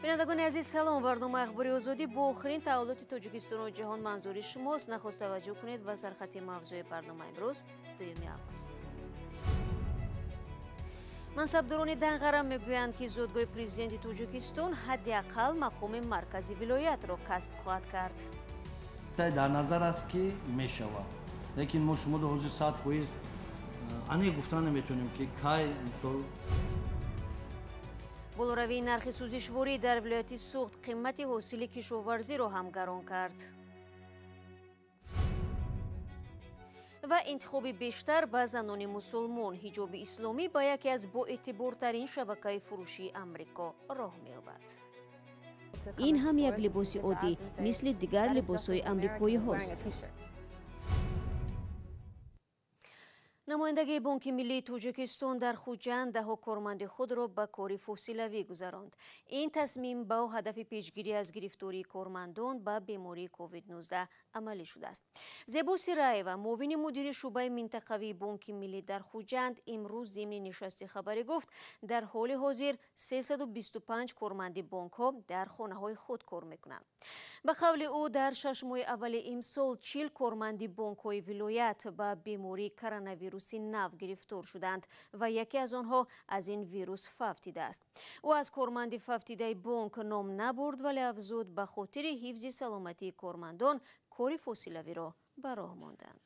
Бинандагони азиз, салом. Барномаи Ахбори Озодӣ бо охирин таҳаввулоти Тоҷикистону ҷаҳон манзури шумост. Нахуст таваҷҷӯҳ кунед ба сархати мавзӯи барнома имрӯз, 2 август. Мансабдорони Данғара мегӯянд, ки зодгоҳи президенти Тоҷикистон ҳадди ақал мақоми маркази вилоятро касб хоҳад кард. Дар назар аст, ки мешавад, лекин мо шумо ҳозир 100% аниқ гуфта наметавонем, ки кай мисол. Болоравии нархи сӯзишворӣ дар вилояти Суғд қимати ҳосили кишоварзиро ҳам гарон кард. Ва интихоби бештар ба занони мусулмон. Ҳиҷоби исломӣ ба яке аз боэътибортарин шабакаи фурӯшии Амрико роҳ меёбад. Ин ҳам як либоси оддӣ, мисли дигар либосҳои амрикоиҳост. Намояндагии Бонки Миллии Тоҷикистон дар Хуҷанд даҳо корманди худро ба кори фосилавӣ гузаронд. Ин тасмим ба ҳадафи пешгирӣ аз гирифтории кормандон ба бемории COVID-19 амалӣ шудааст. Зебо Сираева, муовини мудири шӯъбаи минтақавии Бонки Миллӣ дар Хуҷанд, имрӯз зимни нишасти хабарӣ гуфт, дар ҳоли ҳозир 325 корманди бонкҳо дар хонаҳои худ кор мекунанд. Ба қавли ӯ, дар 6 моҳи аввали имсол 40 корманди бонкҳои вилоят ба бемории коронавируси нав гирифтор шуданд ва яке аз онҳо аз ин вирус фавтидааст. Ӯ аз корманди фавтидаи бонк ном набурд, вале афзуд, ба хотири ҳифзи саломатии кормандон кори фосилавиро ба роҳ монданд.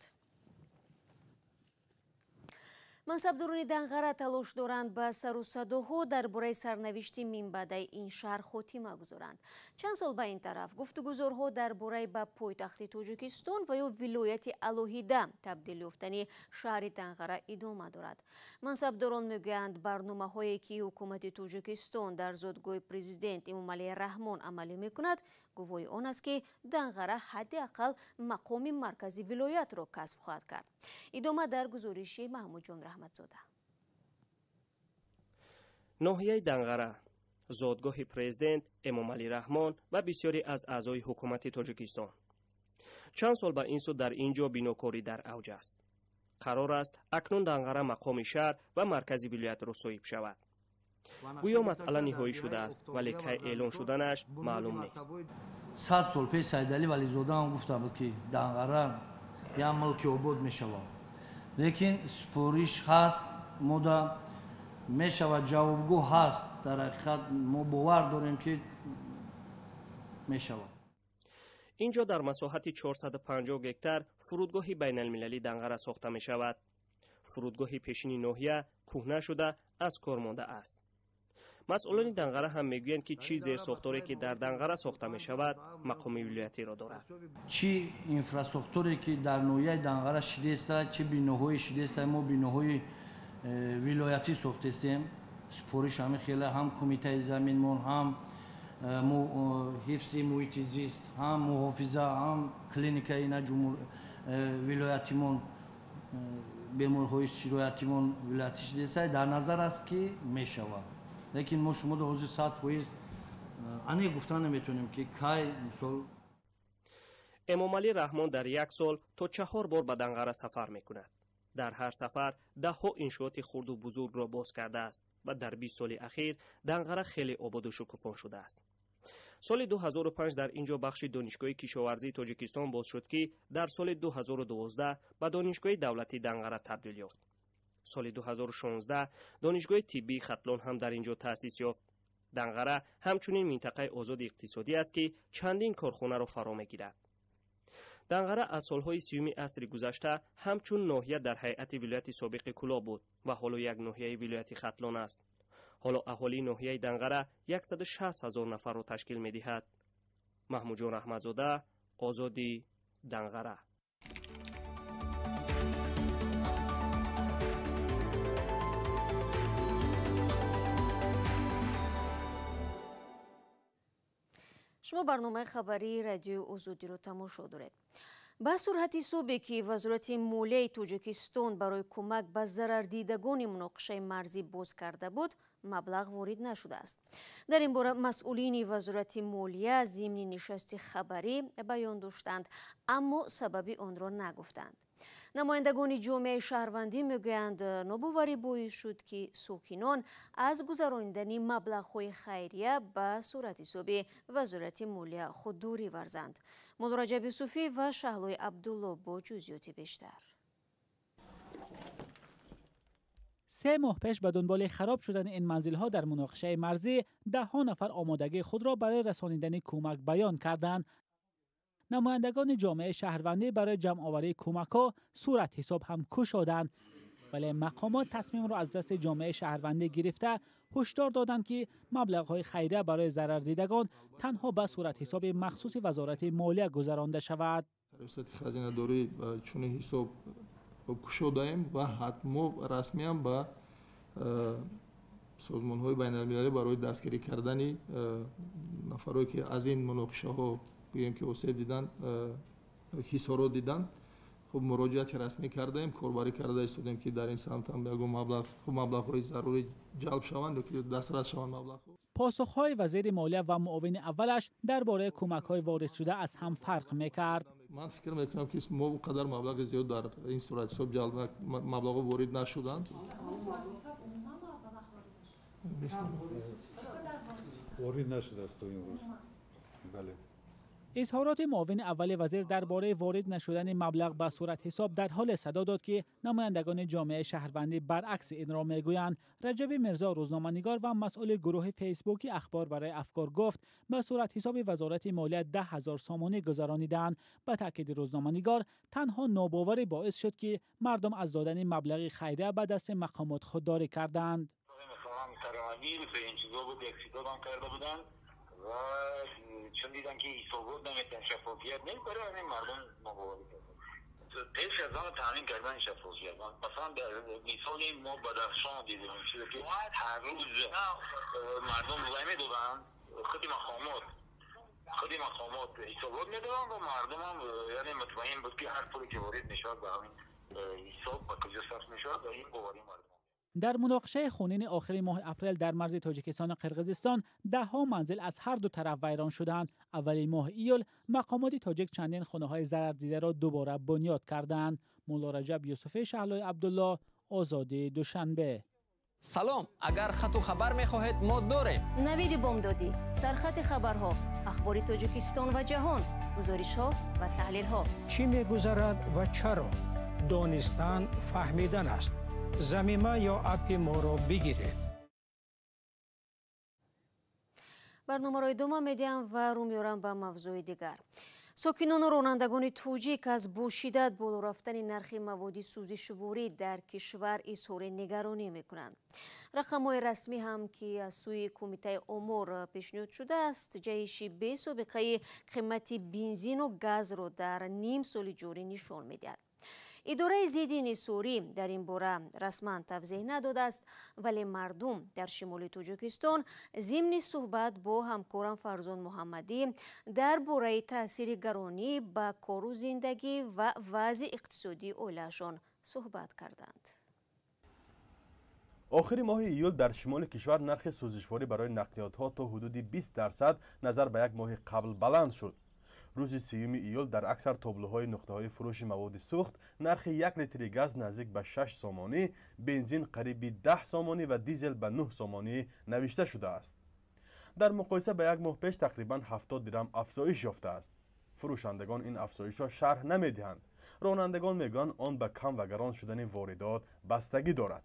Мансабдорони Данғара талош доранд ба сару садоҳо дар бораи сарнавишти минбаъдаи ин шаҳр хотима гузоранд. Чанд сол ба ин тараф гуфтугузорҳо дар бораи ба пойтахти Тоҷикистон ва ё вилояти алоҳида табдил ёфтани шаҳри Данғара идома дорад. Мансабдорон мегӯянд, барномаҳое ки ҳукумати Тоҷикистон дар зодгоҳи президент Эмомалӣ Раҳмон амалӣ мекунад, гувоҳи он аст, ки Данғара ҳадди ақал мақоми маркази вилоятро касб хоҳад кард. Идома дар гузориши Маҳмудҷон Раҳматзода. Ноҳияи Данғара, зодгоҳи президент Эмомалӣ Раҳмон ва бисёре аз аъзои ҳукумати Тоҷикистон. Чанд сол ба ин сӯ дар ин ҷо бинокорӣ дар авҷ аст. Қарор аст, акнун Данғара мақоми шаҳр ва маркази вилоятро соҳиб шавад. Гӯё масъала ниҳоӣ шудааст, вале кай эълон шуданаш маълум нест. 100 сол пеш Сайдалӣ Вализода ҳам гуфта буд, ки Данғара як мулки обод мешавад, лекин супориш ҳаст, мода мешавад, ҷавобгӯ ҳаст. Дар ҳақиқат мо бовар дорем, ки мешавад. Ин ҷо дар масоҳати 450 гектар фурудгоҳи байналмилалии Данғара сохта мешавад. Фурудгоҳи пешини ноҳия кӯҳна шуда, аз кор мондааст. Масъулони Данғара ҳам мегӯянд, ки чӣ зерсохторе ки дар Данғара сохта мешавад, мақоми вилоятиро дорад. Чӣ инфрасохторе ки дар ноҳияи Данғара шидеста, чӣ биноҳое шидеста, мо биноҳои вилоятӣ сохтестем. Супориш ҳамин хела ҳам кумитаи заминмон, ҳам ҳифзи муҳити зист, ҳам муҳофиза, ҳам клиникаи ина вилоятимон, беморҳои сироятимон вилоятӣ шидеста. Дар назар аст, ки мешавад, лекин мо шумо ҳозир 100% аниқ гуфта наметавонем, ки кай мисол. Эмомалӣ Раҳмон дар як сол то 4 бор ба Данғара сафар мекунад. Дар ҳар сафар даҳҳо иншооти хурду бузургро боз кардааст ва дар 20 соли ахир Данғара хеле ободу шукуфон шудааст. Соли 2005 дар ин ҷо бахши Донишгоҳи кишоварзии Тоҷикистон боз шуд, ки дар соли 2012 ба Донишгоҳи давлатии Данғара табдил ёфт. Соли 2016 Донишгоҳи тиббии Хатлон ҳам дар ин ҷо таъсис ёфт. Данғара ҳамчунин минтақаи озоди иқтисодӣ аст, ки чандин корхонаро фаро мегирад. Данғара аз солҳои 30-уми асри гузашта ҳамчун ноҳия дар ҳайати вилояти собиқи Кӯлоб буд ва ҳоло як ноҳияи вилояти Хатлон аст. Ҳоло аҳолии ноҳияи Данғара 160 ҳазор нафарро ташкил медиҳад. Маҳмудҷон Раҳматзода, Озодӣ, Данғара. Шумо барномаи хабарии Радиои Озодиро тамошо доред. Ба суръати ҳисобе ки Вазорати молияи Тоҷикистон барои кӯмак ба зарардидагони муноқишаи марзӣ боз карда буд, маблағ ворид нашудааст. Дар ин бора масъулини Вазорати молия зимни нишасти хабарӣ баён доштанд, аммо сабаби онро нагуфтанд. Намояндагони ҷомеаи шаҳрвандӣ мегӯянд, нобоварӣ боис шуд, ки сокинон аз гузаронидани маблағҳои хайрия ба суратҳисоби Вазорати молия худдорӣ варзанд. Мулло Раҷаб Юсуфӣ ва Шаҳлои Абдулло бо ҷузъиёти бештар. 3 моҳ пеш ба дунболи хароб шудани ин манзилҳо дар муноқишаи марзӣ даҳҳо нафар омодагии худро барои расонидани кӯмак баён карданд. Намояндагони ҷомеаи шаҳрвандӣ барои ҷамъоварии кӯмакҳо суратҳисоб ҳам кушоданд, вале мақомот тасмимро аз дасти ҷомеаи шаҳрвандӣ гирифта ҳушдор доданд, ки маблағҳои хайрия барои зарардидагон танҳо ба суратҳисоби махсуси Вазорати молия гузаронда шавад. Раёсати хазинадорӣ чунин ҳисоб кушодаем ва мо расмиан ба созмонҳои байналмилалӣ барои дастгирӣ кардани нафарое ки аз ин муноқишаҳо гӯем ки осеб диданд, ҳисорот диданд, хуб муроҷиати расмӣ кардаем, корбарӣ карда истодем, ки дар ин самт ҳам ягон маблағ, хуб маблағҳои зарурӣ ҷалб шаванд ё ки дастрас шаванд маблағҳо. Посухҳои вазири молия ва муовини аввалаш дар бораи кӯмакҳои воридшуда аз ҳам фарқ мекард. Ман фикр мекунам, ки мо он қадар маблағи зиёд дар ин суратҳисоб ҷалб маблағҳо ворид нашуданд. Ворид нашудааст то имрӯз. Бале. Изҳороти муовини аввали вазир дар бораи ворид нашудани маблағ ба суратҳисоб дар ҳоле садо дод, ки намояндагони ҷомеаи шаҳрвандӣ баръакси инро мегӯянд. Раҷаби Мирзо, рӯзноманигор ва масъули гурӯҳи фейсбуки «Ахбор барои афкор» гуфт, ба суратҳисоби Вазорати молия 10 000 сомонӣ гузаронидаанд. Ба таъкиди рӯзноманигор, танҳо нобоварӣ боис шуд, ки мардум аз додани маблағи хайрия ба дасти мақомот худдорӣ карданд. Коронавирус ин чизо буд, як чизодам карда буданд ва чун дидан ки ҳисобот наметиҳанд, шаффофият нест, барои ҳамин мардум нобоварӣ карданд. Пеш аз он таъмин кардани шаффофият, масалан, дар мисоли мо Бадахшон дидем, чизе ки ҳар рӯз мардум вай медоданд, худи мақомот ҳисобот медоданд ва мардумам яъне мутмаин буд, ки ҳар пуле ки ворид мешавад ба ҳамин ҳисоб ба куҷо сарф мешавад ва ин боварии мардум. Дар муноқишаи хунини охири моҳи апрел дар марзи Тоҷикистону Қирғизистон даҳҳо манзил аз ҳар ду тараф вайрон шуданд. Аввали моҳи июл мақомоти тоҷик чандин хонаҳои зарардидаро дубора бунёд карданд. Мулло Раҷаб Юсуфӣ, Шаҳлои Абдулло, Озодӣ, Душанбе. Салом, агар хату хабар мехоҳед, мо дорем. Навиди бомдодӣ, сархати хабарҳо, ахбори Тоҷикистон ва ҷаҳон, гузоришҳо ва таҳлилҳо. Чӣ мегузарад ва чаро? Донистан фаҳмидан аст. Замима ё аппи моро бигиред. Барномаро идома медиҳам ва рӯ меорам ба мавзӯи дигар. Сокинону ронандагони тоҷик аз бо шиддат боло рафтани нархи маводи сӯзишворӣ дар кишвар изҳори нигаронӣ мекунанд. Рақамҳои расмӣ ҳам, ки аз сӯи Кумитаи омор пешниҳод шудааст, ҷаҳиши бесобиқаи қимати бензину газро дар ним соли ҷорӣ нишон медиҳад. Идораи зидди инҳисорӣ дар ин бора расман тавзеҳ надодааст, вале мардум дар шимоли Тоҷикистон зимни суҳбат бо ҳамкорам Фарзон Муҳаммадӣ дар бораи таъсири гаронӣ ба кору зиндагӣ ва вазъи иқтисодии оилаашон суҳбат карданд. Охири моҳи июл дар шимоли кишвар нархи сӯзишворӣ барои нақлиётҳо то ҳудуди 20% назар ба як моҳи қабл баланд шуд. Рӯзи 30 июл дар аксар тоблуҳои нуқтаҳои фурӯши маводи сӯхт нархи 1 литри газ наздик ба 6 сомонӣ, бензин қариби 10 сомонӣ ва дизел ба 9 сомонӣ навишта шудааст. Дар муқоиса ба як моҳ пеш тақрибан 70 дирам афзоиш ёфтааст. Фурӯшандагон ин афзоишро шарҳ намедиҳанд. Ронандагон мегӯянд, он ба кам ва гарон шудани воридот бастагӣ дорад.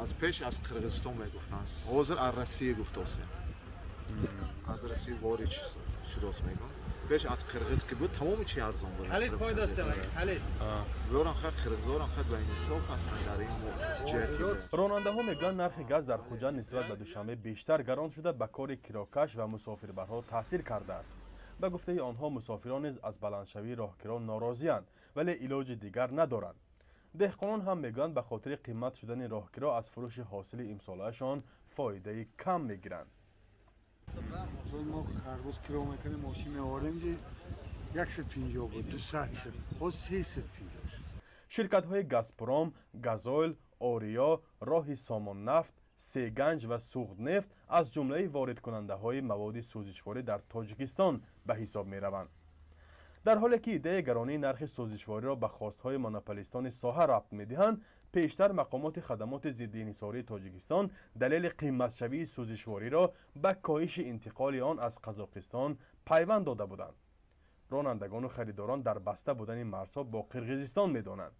Аз пеш аз Қирғизистон мегуфтанд, ҳозир аз Россия гуфтосем, аз Россия ворид шудост мегӯн. Пеш аз қирғиз ки буд, тамоми чи арзон буд. Ёрам хай, қирғизорам хай ба инсоф ҳастанд дар ин ҷиҳати. Ронандаҳо мегӯянд, нархи газ дар Хуҷанд нисбат ба Душанбе бештар гарон шуда, ба кори кирокаш ва мусофирбарҳо таъсир кардааст. Ба гуфтаи онҳо, мусофирон низ аз баландшавии роҳкиро норозианд, вале илоҷи дигар надоранд. Деҳқонон ҳам мегӯянд, ба хотири қимат шудани роҳкиро аз фурӯши ҳосили имсолаашон фоидаи кам мегиранд. Мо харбуз киро мекунем, мошин меорем, ки 150 буд, 200 шуд, ҳоз 350 шуд. Ширкатҳои Газпром, Газойл, Ориё, Роҳи Сомоннафт, Сеганҷ ва Суғднефт аз ҷумлаи воридкунандаҳои маводи сӯзишворӣ дар Тоҷикистон ба ҳисоб мераванд. Дар ҳоле ки иддаи гаронии нархи сӯзишвориро ба хостҳои монополистони соҳа рабт медиҳанд, пештар мақомоти хадамоти зидди инҳисории Тоҷикистон далели қиматшавии сӯзишвориро ба коҳиши интиқоли он аз Қазоқистон пайванд дода буданд. Ронандагону харидорон дар баста будани марзҳо бо Қирғизистон медонанд.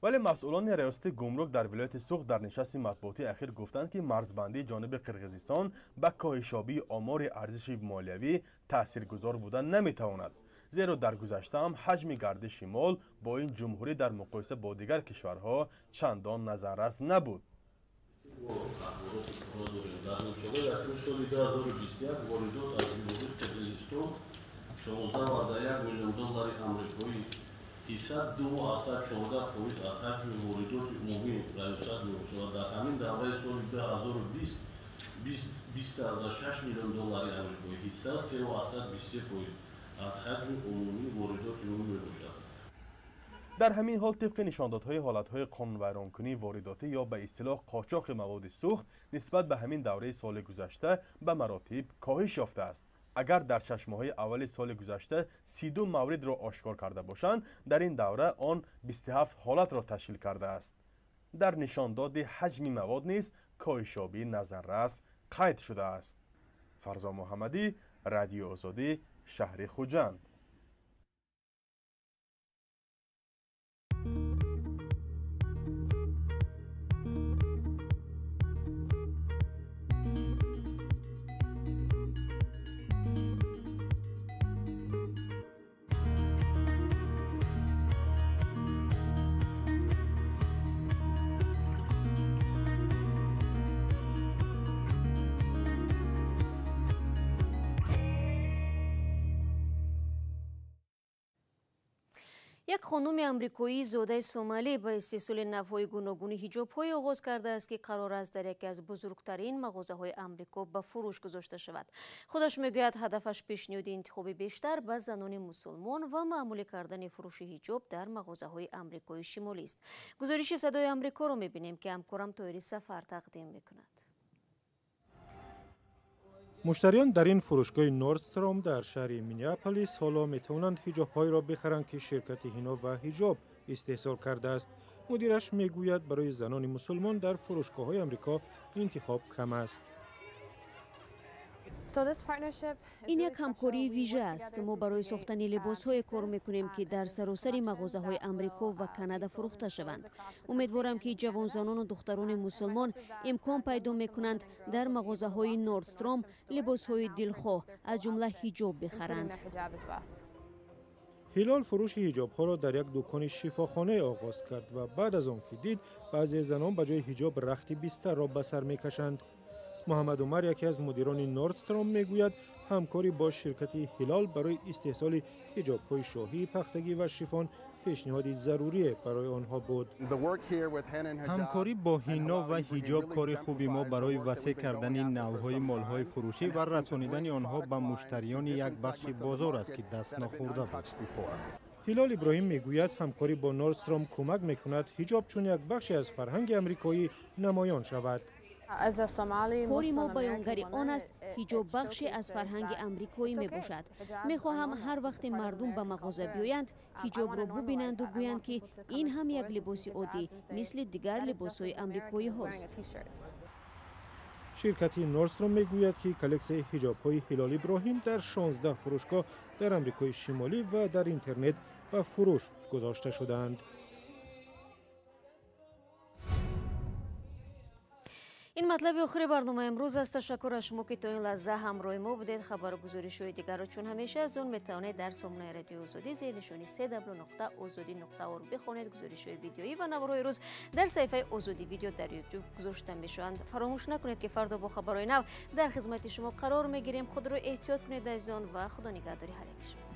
Вале масъулони раёсати гумрук дар вилояти Суғд дар нишасти матбуотии ахир гуфтанд, ки марзбандии ҷониби Қирғизистон ба коҳишёбии омори арзиши молиявӣ таъсиргузор буда наметавонад, зеро дар гузашта ҳам ҳаҷми гардиши мол бо ин ҷумҳурӣ дар муқоиса бо дигар кишварҳо чандон назаррас набуд. Дар соли 2021 воридот аз ҷумҳурии Қирғизистон 16,1 миллион доллари амрикоӣ ҳисса 2,14% аз ҳаҷми воридоти умумии раёсат мебошад. Дар ҳамин давраи соли 2020 20,6 миллион доллари амрикоӣ ҳисса 3,23% аз ҳаҷми умумии воридоти умумӣ мебошад. Дар ҳамин ҳол, тибқи нишондодҳои ҳолатҳои қонунвайронкунии воридотӣ ё ба истилоҳ қочоқи маводи сӯхт нисбат ба ҳамин давраи соли гузашта ба маротиб коҳиш ёфтааст. Агар дар 6 моҳаи аввали соли гузашта 32 мавридро ошкор карда бошанд, дар ин давра он 27 ҳолатро ташкил кардааст. Дар нишондоди ҳаҷми мавод низ коҳишёбии назаррас қайд шудааст. Фарзон Муҳаммадӣ, Радиои Озодӣ, шаҳри Хуҷанд. Як хонуми амрикоии зодаи Сомалӣ ба истеҳсоли навъҳои гуногуни ҳиҷобҳое оғоз кардааст, ки қарор аст дар яке аз бузургтарин мағозаҳои Амрико ба фурӯш гузошта шавад. Худаш мегӯяд, ҳадафаш пешниҳоди интихоби бештар ба занони мусулмон ва маъмулӣ кардани фурӯши ҳиҷоб дар мағозаҳои Амрикои Шимолист. Гузориши Садои Амрикоро мебинем, ки ҳамкорам Тоҳири Сафар тақдим мекунад. Муштариён дар ин фурӯшгоҳи Нордстром дар шаҳри Минneаполис ҳоло метавонанд ҳиҷобҳоеро бихаранд, ки ширкати Ҳино ва Ҳиҷоб истеҳсол кардааст. Мудираш мегӯяд, барои занони мусулмон дар фурӯшгоҳҳои Амрико интихоб кам аст. Ин як ҳамкории вижа аст. Мо барои сохтани либосҳое кор мекунем, ки дар саросари мағозаҳои Амрико ва Канада фурӯхта шаванд. Умедворам, ки ҷавонзанону духтарони мусулмон имкон пайдо мекунанд дар мағозаҳои Нордстром либосҳои дилхоҳ, аз ҷумла ҳиҷоб, бихаранд. Ҳилол фурӯши ҳиҷобҳоро дар як дукони шифохона оғоз кард ва баъд аз он ки дид, баъзе занон ба ҷои ҳиҷоб рахти бистарро ба сар мекашанд. Муҳаммад Умар, яке аз мудирони Нордстром, мегӯяд, ҳамкорӣ бо ширкати Ҳилол барои истеҳсоли ҳиҷобҳои шоҳӣ, пахтагӣ ва шифон пешниҳоди зарурие барои онҳо буд. Ҳамкорӣ бо Ҳино ва Ҳиҷоб кори хуби мо барои васеъ кардани навъҳои молҳои фурӯшӣ ва расонидани онҳо ба муштариёни як бахши бозор аст, ки даст нохӯрда буд. Ҳилол Иброҳим мегӯяд, ҳамкорӣ бо Нордстром кӯмак мекунад ҳиҷоб чун як бахше аз фарҳанги амрикоӣ намоён шавад. Кори мо баёнгари он аст, ҳиҷоб бахше аз фарҳанги амрикоӣ мебошад. Мехоҳам ҳар вақте мардум ба мағоза биёянд, ҳиҷобро бубинанду гӯянд, ки ин ҳам як либоси оддӣ, мисли дигар либосҳои амрикоиҳост. Ширкати Нордстром мегӯяд, ки коллексияи ҳиҷобҳои Ҳилол Иброҳим дар 16 фурӯшгоҳ дар Амрикои Шимолӣ ва дар интернет ба фурӯш гузошта шудаанд. Ин матлаби охири барномаи имрӯз аст. Ташаккур аз шумо, ки то ин лаҳза ҳамроҳи мо будед. Хабару гузоришҳои дигарро чун ҳамеша аз он метавонед дар сомонаи Радиои Озодӣ зери нишони cw.ozodi.org бихонед. Гузоришҳои видеоӣ ва наворҳои рӯз дар саҳифаи Озодӣ Видео дар Ютуб гузошта мешаванд. Фаромӯш накунед, ки фардо бо хабарҳои нав дар хизмати шумо қарор мегирем. Худро эҳтиёт кунед, азизон, ва Худо нигаҳдори ҳар яки шумо.